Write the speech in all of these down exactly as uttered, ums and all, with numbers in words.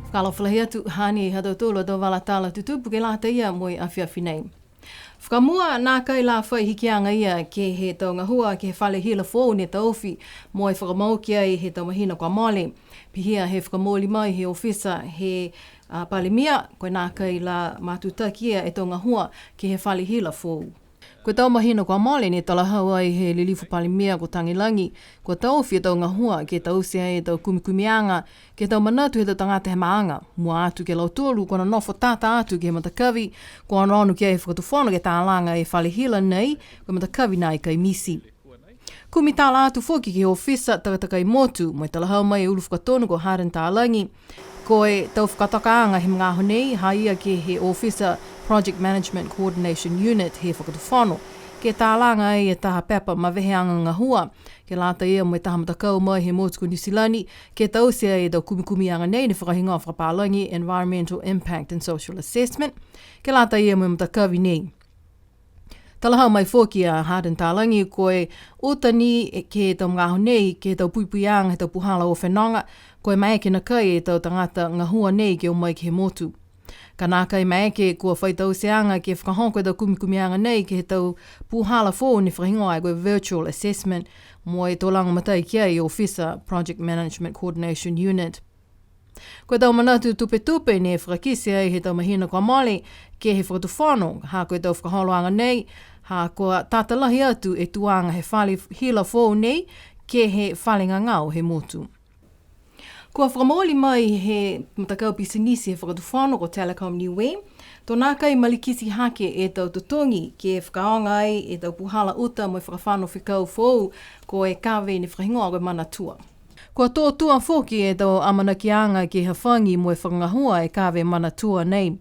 Fakaalofa lahi atu, hanei ha tautolu a tau vala tala tutupu ke lata ia mo e afiafi nei. Fakamua, nākai la fai hikiaga ia ke he tau gahua ke he fale hila foou ne taofi mo e fakamau ki ai he tau mahina kua mole. Pihia he fakamooli mai he ofisa he, a, Palemia, ko e nākai la matutaki ia e tau gahua ke he fale hila foou. Ko e tau mahina kua mole ne talahau ai he lilifu Palemia ko Tagelagi, kua taofi e tau gahua ke taute ai e tau kumikumiaga, ke he tau manatu he tau tagata he maaga, mua atu ke lautolu kua nonofo tata atu ke he matakavi, kua onoono ki ai he fakatufono ke talaga e fale hila nei, ko e matakavi nā i Kaimiti. Kumi tala atu foki ke he ofisa takatakai motu, mo e talahau mai e ulu fakatonu ko Haden Talagi, ko e tau fakatokaaga he magaaho nei, ha ia ke he ofisa Project Management Coordination Unit he fakatufono, ke talaga ai e taha pepa maveheaga gahua, ke lata ia mo e taha matakau mai he motu ko Niu Silani, ke taute ai e tau kumikumiaga nei ne fakahigoa fakapālagi Environmental Impact and Social Assessment, ke lata ia mo e matakavi nei. Talahau mai foki a Haden Talagi, ko e uta ni ke he tau magaaho nei, ke he tau puipuiaga he tau puhala o fenoga, ko e maeke nakai e tau tagata gahua nei ke o mai ke he motu. Ka nākai maeke, kua fai tauteaga ke fakahoko e tau kumikumiaga nei ke he tau puhala foou ne fakahigoa ai ko e virtual assessment, mo e to lagomatai ki ai e ofisa Project Management Coordination Unit. Ko e tau manatu tupetupe ne fakakite ai he tau mahina kua mole ke he fakatufono, ha ko e tau fakaholoaga nei, ha kua tata lahi atu e tuaga he fale hila foou nei ke he fale gagao he motu. Kua fakamooli mai he matakau pisinisi he fakatufono ko Telecom Niue, to nākai malikiti hake e tau totogi ke fakaaoga ai e tau puhala uta mo e fakafano fekau foou ko e kave ne fakahigoa ko e Manatua. Kua tōtua foki e tau amanakiaga ke hafagi mo e fakagahua e kave Manatua nei.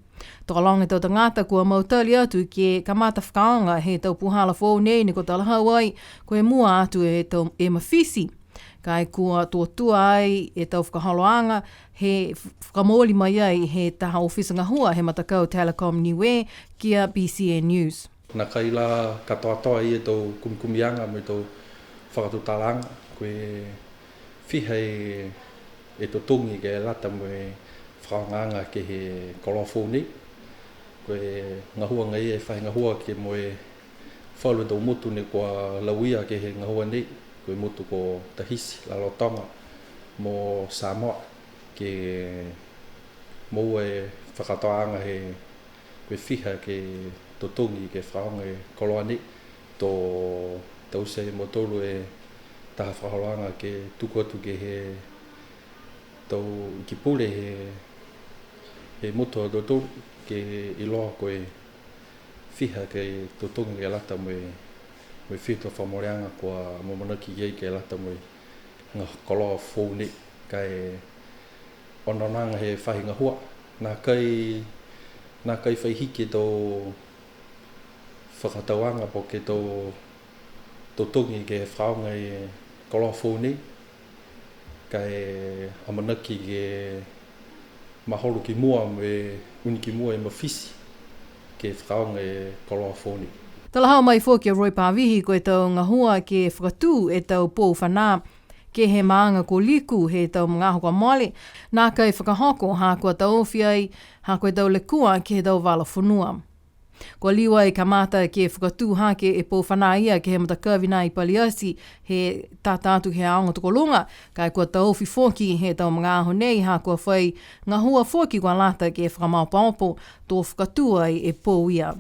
Tokologa e tau tagata kua mautali atu ke kamata fakaaoga he tau puhala foou nei ne kua talahau ai, ko e mua atu e tau e mafiti. Ka e kua tōtua ai e tau fakaholoaga he f-, fakamooli mai ai he taha ofisa gahua he matakau Telecom Niue ki a B C N News. Nākai la katoatoa e tau kumikumiaga mo e tau fakatutalaaga, ko e fiha e, e totogi ke lata mo e fakaaogaaga ke he koloa foou nei. Ko e gahua agaia e faahi gahua ke mo e falu tau motu ne kua lauia ke he gahua nei, ko e motu ko Tahiti, Lalotoga, mo Samoa, ke moua e fakatoaaga he ko e fiha ke totogi ke fakaaoga e koloa nei, to taute e mautolu e taha fakaholoaga ke tuku atu ke he tau iki pule he, he motu ha tautolu ke iloa ko e fiha ke totogi ke lata mo e, mo e fiha tau fakamoleaga kua amanaki ki ai ke lata mo e ga-, koloa foou nei, ka e onoonoaga he faahi gahua. Nākai, nākai fai hiki e tau fakatauaga po ke tau totogi ke fakaaoga e koloa foou nei, ka e amanaki ke maholo ki mua mo e uni ki mua e mafiti ke fakaaoga e koloa foou nei. Talahau mai foki a Roy Pavihi, ko e tau gahua ke fakatū e tau pou fanā ke he maaga ko Liku he tau magaaho kua mole, nākai fakahoko ha kua taofi ai, ha ko e tau lekua ke he tau vala fonua. Kua liu ai kamata ke fakatū hake e pou fanā ia ke he matakavi nā i Paliati he tata atu he aoga tokoluga, ka e kua taofi foki he tau magaaho nei ha kua fai gahua foki kua lata ke fakamaopoopo to fakatū ai e pou ia.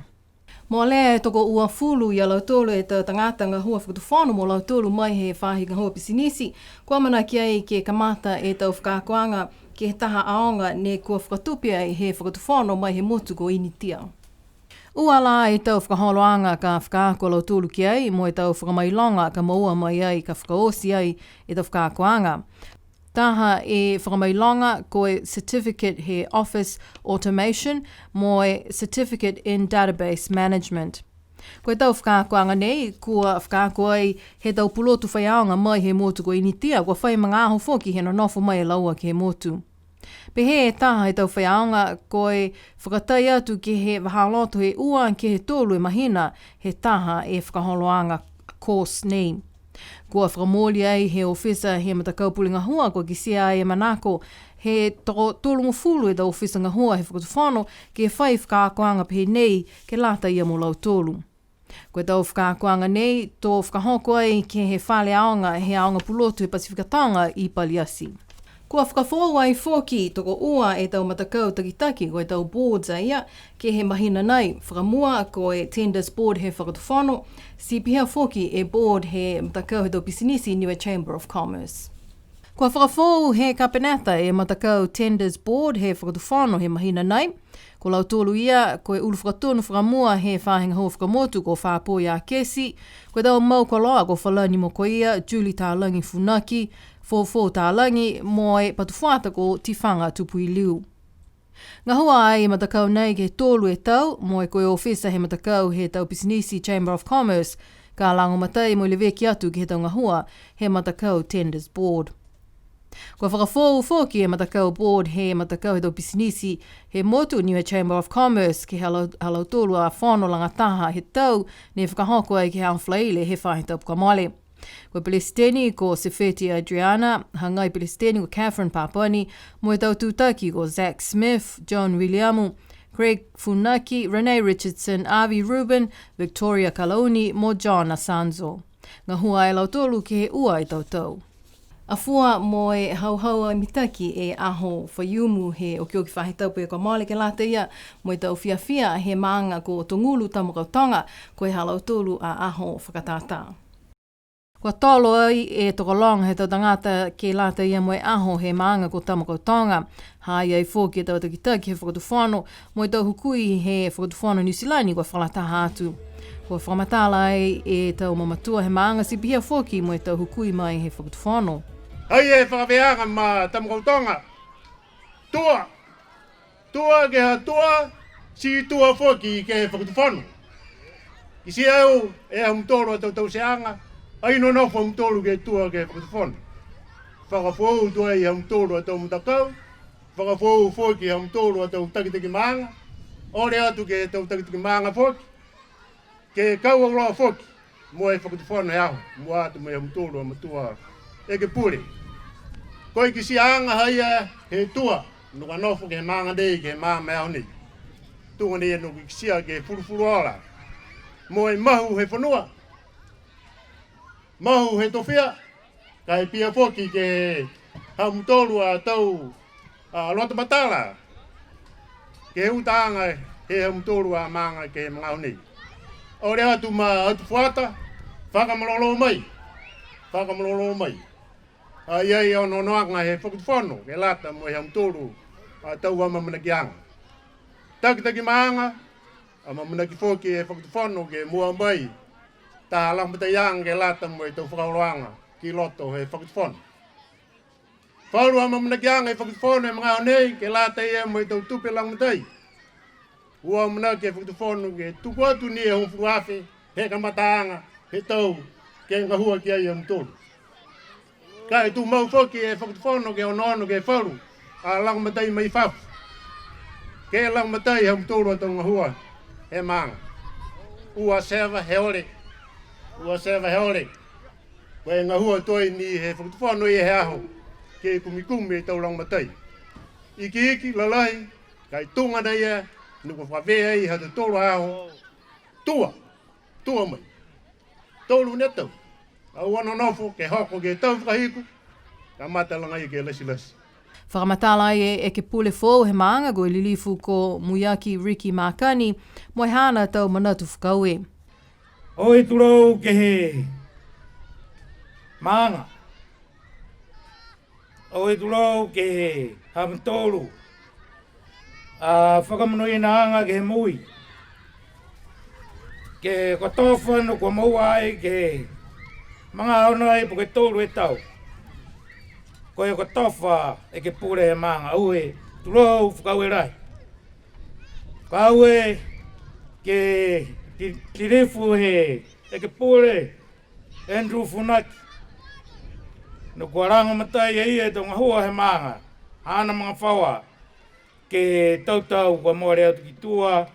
Molea e tokouafulu ia lautolu e tau tagata gahua fakatufono mo lautolu mai he faahi gahua pisinisi, kua amanaki ai ke kamata e tau fakaakoaga ke he taha aoga ne kua fakatupe ai he fakatufono mai he motu ko Initia. Ua la e tau fakaholoaga ka fakaako a lautolu ki ai, mo e tau fakamailoga ka moua mai ai ka fakaoti ai e tau fakaakoaga. Taha e fakamailoga ko e Certificate he Office Automation, mo e Certificate in Database Management. Ko e tau fakaakoaga nei, kua fakaako ai he tau pulotu faiaoga mai he motu ko Initia, kua fai magaaho foki he nonofo mai a laua ke he motu. Pehē e taha he tau faiaoga, ko e fakatai atu ke he vahāloto he ua ke he tolu e mahina he taha e fakaholoaga course nei. Kua fakamooli ai he ofisa he matakau pule gahua, kua kitia ai e manako he tokotolugofulu e tau ofisa gahua he fakatufono ke fai fakaakoaga pehē nei ke lata ia mo lautolu. Ko e tau fakaakoaga nei, to fakahoko ai ke he fale aoga he aoga pulotu he Pasifika Toga i Paliati. Kua fakafoou ai foki tokoua e tau matakau takitaki, ko e tau boards a ia, ke he mahina nei. Fakamua ko e tenders board he fakatufono, ti pihia foki e board he matakau he tau pisinisi Niue Chamber of Commerce. Kua fakafoou he kapeneta e matakau tenders board he fakatufono he mahina nei. Ko lautolu ia, ko e ulu fakatonu fakamua he faahi gahua fakamotu ko Fapoi Akesi, ko e tau mau koloa ko Falani Mokoia, Julie Talagi Funaki, Fofo Talagi, mo e patufuata ko Tifaga Tupuiliu. Gahua ai e matakau nei ke he tolu e tau, mo e ko e ofisa he matakau he tau pisinisi Chamber of Commerce, ka lagomatai mo e leveki atu ke he tau gahua he matakau tenders board. Kua fakafoou foki e matakau board he matakau he tau pisinisi he motu, Niue Chamber of Commerce, ke he ha lau-, ha lautolu a fono lagataha he tau ne fakahoko ai ke he aho Falaile he faahi tapu kua mole. Ko e Pelesiteni ko Sefeti Adriana, Hagai Pelesiteni ko Catherine Papani, mo e tau tutaki ko Zack Smith, John Williamu, Craig Funaki, Renee Richardson, Avi Rubin, Victoria Kalauni, mo John Asanzo. Gahua e lautolu ke he ua e tau tau. Afua mo e hauhau a mitaki e aho Faiumu he okioki faahi tapu kua mole ke lata ia mo e tau fiafia he maaga ko Togulu Tamakautoga, ko e ha lautolu a aho fakatātā. Kua tolo ai e tokologa he tau tagata ke lata ia mo e aho he maaga ko Tamakautoga. Ha i ai foki e tau takitaki he fakatufono mo e tau hukui he fakatufono Niu Silani kua fakalataha atu. Kua fakamatala ai e tau mamatua he maaga ti pihia foki mo e tau hukui mai he fakatufono. Ai e fakaveaga ma Tamakautoga. Tua! Tua ke ha tua, ti tua foki ke he fakatufono. Kitia au e ha mutolu a tau tauteaga, ai nonofo ha mutolu ke tua ke he fakatufono. Fakafoou tuai ha mutolu a tau matakau, fakafoou foki ha mutolu a tau takitaki maaga, ole atu ke he tau takitaki maaga foki, ke kau auloa foki mo e fakatufono he aho, mua atu mo e ha mutolu a matua ekepule. Ko e kitiaaga haia he tua, ne kua nofo ke he maaga nei, ke he magaaho nei. Tuga nei ne kua kitia ke fulufuluola mo e mahu he fonua, mahu he tofia, ka e pihia foki ke he ha mutolu a tau, a, loto matala, ke he utaaga he ha mutolu a maaga ke he magaaho nei. Ole atu ma atu fuata, fakamalolō mai, fakamalolō mai. A, i ai e onoonoaga he fakatufono, ke lata mo e ha mutolu a tau amaamanakiaga. Takitaki maaga, amaamanaki foki e fakatufono ke moua mai taha lagomataiaga ke lata mo e tau fakaholoaga ki loto he fakatufono. Falu amaamanakiaga he fakatufono he magaaho nei ke lata ia mo e tau tupe lagomatai. Kua amanaki e fakatufono ke tuku atu ni e hogofulu afe he kamataaga he tau ke gahua ki ai a mutolu. Ka e tumau foki e fakatufono ke onoono ke he falu a lagomatai mai fafo, ke lagomatai ha mutolu a tau gahua he maaga. Ua seva he ole, ua seva he ole. Ko e gahua tuai ni he fakatufono ia he aho ke kumikumi e tau lagomatai. Ikiiki, lalahi, ka e tuga na ia, ne kua fakavē ai ha tautolu a aho. Tua, tua mai. Tolu ne tau. A ua nonofo ke hoko ke he tau fakahiku, kamata laga ia ke lasilasi. Fakamatala ai e ekepule foou he maaga ko e lilifu ko Muiaki Ricky Makani, mo e haana tau manatu fakaaue. Oue tulou ke he maaga. Oue tulou ke he ha mutolu a fakamonuinaaga ke he moui. Ke he kotofa ne kua moua ai ke he magaaho nei po ke tolu e tau. Ko e kotofa ekepule he maaga, oue tulou fakaaue lahi. Fakaaue ke he li-, lilifu he ekepule Andrew Funaki. Ne kua lagomatai e ia e tau gahua he maaga, haana magafaoa ke he tau tau kua mole atu ki tua,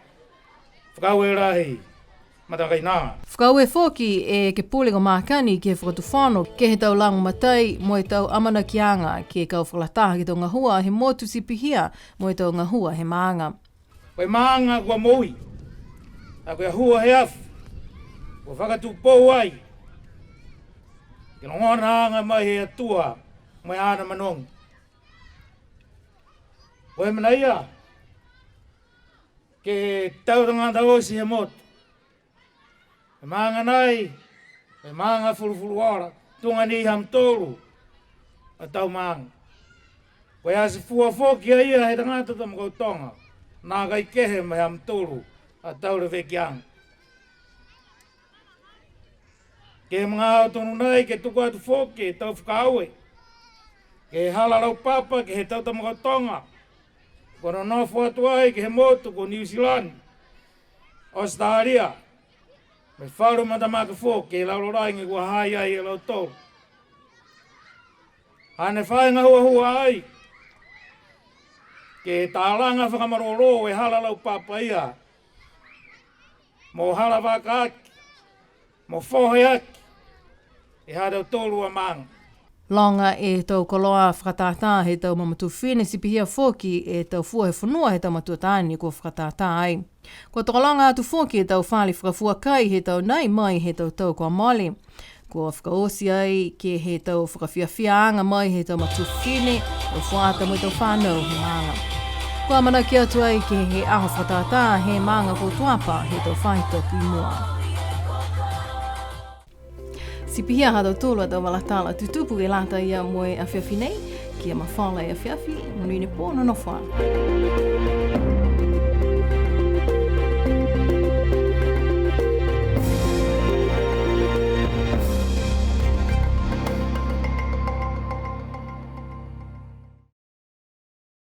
fakaaue lahi. matakainaga. Fakaaue foki e Ekepule ko Makani ke he Fakatufono ke he tau lagomatai mo e tau amanakiaga ke kau fakalataha ke he tau gahua he motu ti pihia mo e tau gahua he maaga. Ko e maaga kua moui, a ko e hua he afi, kua fakatupou ai ke logonaaga mai he Atua mo e ana manogi. Ko e mena ia ke he tau tagata oti he motu. E maaga nai, e maaga fulufuluola, tuga ni ha mutolu a tau maaga. Ko e ati fua foki a ia he tagata Tamakautoga, nākai kehe mai ha mutolu a tau levekiaga. Ke he magaaho tonu nai ke tuku atu foki e tau fakaaue ke he hala laupapa ke he tau Tamakautoga kua nonofo atu ai ke he motu ko Niu Silani, Australia, mo e falu matamata foki he lalolagi kua ha ha i ai a lautolu. Hane fai gahuahua ai ke talaga fakamalolō e hala laupapa ia, mo hala vaka aki, mo fohe aki e ha tautolu a maaga. Loga e tau koloa fakatātā he tau mamatua fifine, ti pihia foki e tau fua he fonua he tau matua taane kua fakatātā ai. Kua tokologa atu foki e tau fale fakafua kai he tau nai mai he tau tau kua mole. Kua fakaoti ai ke he tau fakafiafiaaga mai he tau matua fifine, tau fuata mo e tau fanau he maaga. Kua amanaki atu ai ke he aho fakatātā he maaga ko Tuapa he tau faahi tapu i mua. Ti pihia ha tautolu a tau vala tala tutupu ke lata ia mo e afiafi nei, kia mafola e afiafi, monuina e pō, nonofo ā.